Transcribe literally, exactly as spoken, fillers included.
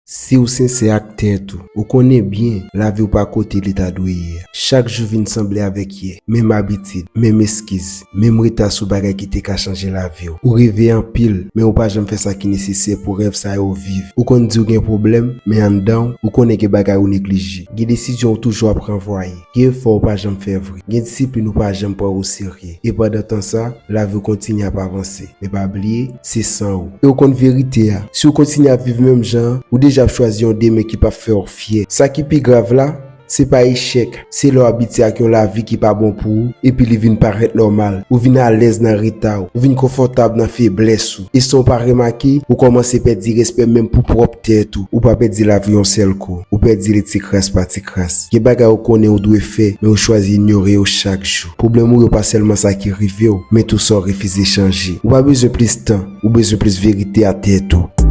Si w sensè ak tèt ou, ou konnen byen lavi w pa kote li ta dwe ye a. Chak jou vin sanble avèk yè, menm abitid, menm eskiz, menm reta sou bagay ki te ka chanje lavi w. Ou reve anpil, men ou pa janm fè sa ki nesesè pou rèv sa yo viv. Ou konn di w gen pwoblèm, men anndan w, ou konnen gen bagay ou neglije. Gen desizyon ou toujou ap ranvwaye. Gen efò ou pa janm fè vre. Gen disiplin ou pa janm pran oserye. E pandan tan sa, lavi w kontinye ap avanse. Men pa bliye, se san ou. E w konn verite a. Si w kontinye ap viv menm jan an, ou deja ap chwazi yon demen ki p ap fè w fyè. Sa ki pi grav la, se pa echèk. Se lè w abitye ak yon lavi ki pa bon pou ou, epi li vin parèt nòmal. Ou vin alèz nan reta w. Ou vin konfòtab nan feblès ou. E san w pa remake, ou kòmanse pèdi respè menm pou pwòp tèt ou. Ou pa pèdi lavi yon sèl kou. Ou pèdi li ti kras pa ti kras. Gen bagay ou konnen ou dwe fè, men ou chwazi inyore yo chak jou. Pwoblèm ou yo pa sèlman sa ki rive w, men tou sa w refize chanje. Ou pa bezwen plis tan, ou bezwen plis verite a tèt ou.